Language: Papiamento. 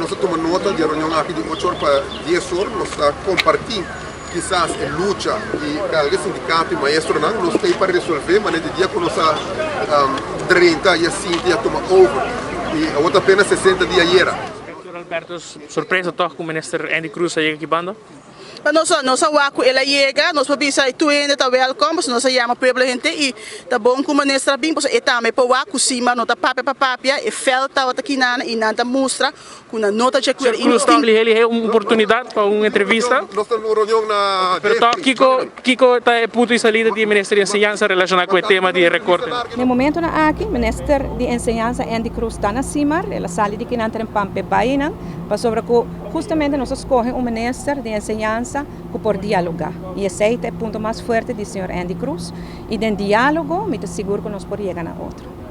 Nos a tuma nota di e reunion aki di 8 or pa 10 or. Nos ta kompartí kisas e lucha di belga, sindikato i maestronan. Nos ta ei pa resolvé, manera di dia ku nos a drenta i a sinti i a tuma over. I awor ta apenas 60 dia ayera. Director Alberto, sorpresa toch ku Minister Endy Croes a yega aki banda? Pa nos nos a wak ku el a yega, nos por bisa tur hende ta welkom, pasobra nos a yama pueblo henter i ta bon ku minister a bin pasobra e tambe por wak ku si mas no ta papia pa papia, e veld tabata kinan i nan ta mustra ku nan no ta dje Señor Cruz ta lihe lihe un oportunidat pa un entrevista. Nos ta un reunion na Pero toch kiko kiko ta e punto di salida di e minister di enseñansa relaciona ku e tema di e recorte? Na e momentonan aki minister di enseñansa Endy Croes ta na Simar, el a sali di kinan trempan p'e bainan pasobra ku Hustamente nos a scoge un minister di enseñansa cu por dialoga y esey ta e punto mas fuerte di señor Endy Croes y den dialogo mi ta sigur cu nos por yega na otro.